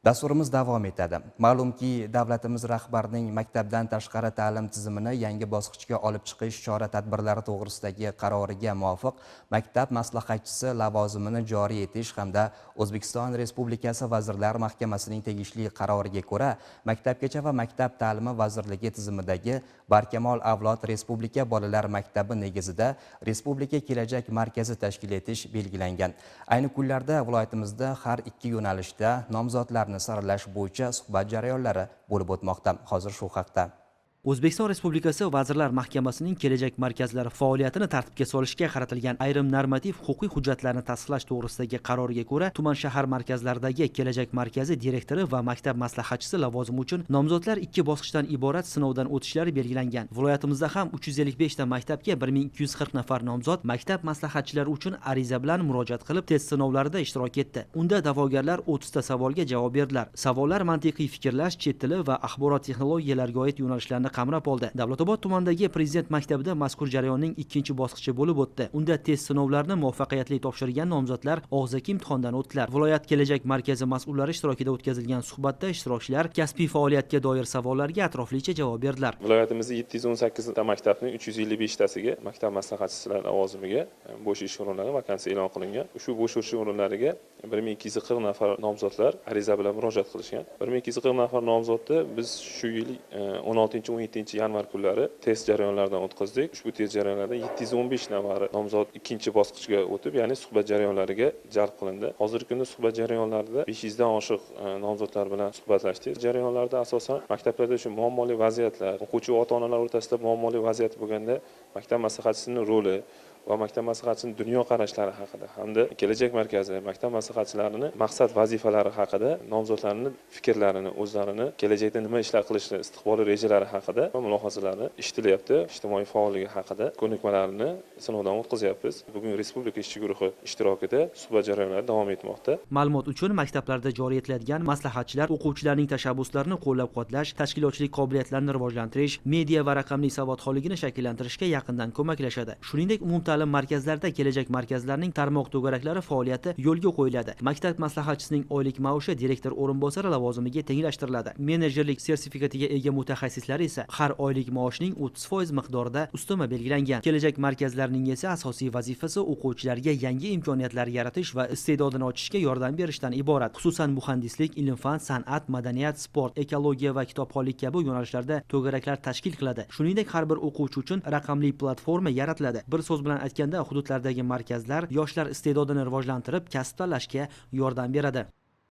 Dasturimiz davom etadi. Ma'lumki, davlatimiz rahbarining maktabdan tashqari ta'lim tizimini yangi bosqichga olib chiqish chora-tadbirlari to'g'risidagi qaroriga muvofiq maktab maslahatchisi lavozimini joriy etish hamda O'zbekiston Respublikasi Vazirlar Mahkamasining tegishli qaroriga ko'ra Maktabgacha va maktab ta'limi vazirligi tizimidagi Barkamol avlod Respublika bolalar maktabi negizida Respublika kelajak markazi tashkil etish belgilangan. Ayni kunlarda viloyatimizda har ikki yo'nalishda nomzodlarni saralash bo'yicha suhbat jarayonlari bo'lib o'tmoqda. Hozir shu haqda. O'zbekiston Respublikasi Vazirlar Mahkamasining kelajak markazlari faoliyatini tartibga solishga qaratilgan ayrim normativ huquqiy hujjatlarni tasdiqlash to'g'risidagi qaroriga ko'ra, tuman shahar markazlaridagi kelajak markazi direktori va maktab maslahatchisi lavozimi uchun nomzodlar ikki bosqichdan iborat sinovdan o'tishlari belgilangan. Viloyatimizda ham 355 ta maktabga 1240 nafar nomzod maktab maslahatchilari uchun ariza bilan murojaat qilib, test sinovlarida ishtirok etdi. Unda da'vogarlar 30 ta savolga javob berdilar. Savollar mantiqiy fikrlash, chet tili va axborot texnologiyalariga oid yo'nalishlarni qamrab oldi. Davlatobod tumanidagi Prezident maktabida mazkur jarayonning ikkinchi bosqichi bo'lib o'tdi. Unda test sinovlarini muvaffaqiyatli topshirgan nomzodlar og'zaki imtihondan o'tdilar. Viloyat kelajak markazi mas'ullari ishtirokida o'tkazilgan suhbatda ishtirokchilar kasbiy faoliyatga doir savollarga atroflicha javob berdilar. Viloyatimizda 718 ta maktabning 355 tasiga maktab maslahatchilari lavozimiga bo'sh ish o'rinlari vakansiya e'lon qilingan. Shu bo'sh ish o'rinlariga 1240 nafar nomzodlar ariza bilan murojaat qilishgan. 1240 nafar nomzodni biz shu yil 16-17 yanvar kunlari test jarayonlaridan o'tkazdik. Ushbu test jarayonlarida 715 nafar nomzod ikkinchi bosqichga o'tib, ya'ni suhbat jarayonlariga jalb qilindi. Hozirgi kunda suhbat jarayonlarida 500 dan oshiq nomzodlar bilan suhbatlashdik. Jarayonlarda asosan maktablarda shu muammoli vaziyatlar, o'quvchi va ota-onalar o'rtasida muammoli vaziyat bo'lganda maktab maslahatchisining roli va maktab maslahatchisining dunyoqarashlari haqida hamda kelajak markazi maktab maslahatchilarining maqsad vazifalari haqida nomzodlarning fikrlarini, o'zlarini kelajakda nima ishlar qilishni, istiqbolli rejalari haqida va mulohazalari eshitilyapti. Ijtimoiy faolligi haqida ko'nikmalarini sinovdan o'tkazyapmiz. Bugun Respublika ishchi guruhi ishtirokida suhbat jarayonlari davom etmoqda. Ma'lumot uchun, maktablarda joriy etiladigan maslahatchilar o'quvchilarning tashabbuslarini qo'llab-quvvatlash, tashkilotchilik qobiliyatlarini rivojlantirish, media va raqamli savodxonligini shakllantirishga yaqindan ko'maklashadi. Shuningdek, umumta'lim markazlarida kelajak markazlarining tarmoq to'garaklari faoliyati yo'lga qo'yiladi. Maktab maslahatchisining oylik maoshi direktor o'rinbosari lavozimiga tenglashtiriladi. Menejerlik sertifikatiga ega mutaxassislar esa har oylik maoshning 30% miqdorida ustama belgilangan. Kelajak markazlarining esa asosiy vazifasi o'quvchilarga yangi imkoniyatlar yaratish va iste'dodini ochishga yordam berishdan iborat. Xususan, muhandislik, ilm-fan, san'at, madaniyat, sport, ekologiya va kitobxonlik kabi yo'nalishlarda to'garaklar tashkil qiladi. Shuningdek, har bir o'quvchi uchun raqamli platforma yaratiladi. Bir so'z bilan aytganda, hududlardagi markazlar yoshlar iste'dodini rivojlantirib, kasb tanlashga yordam beradi.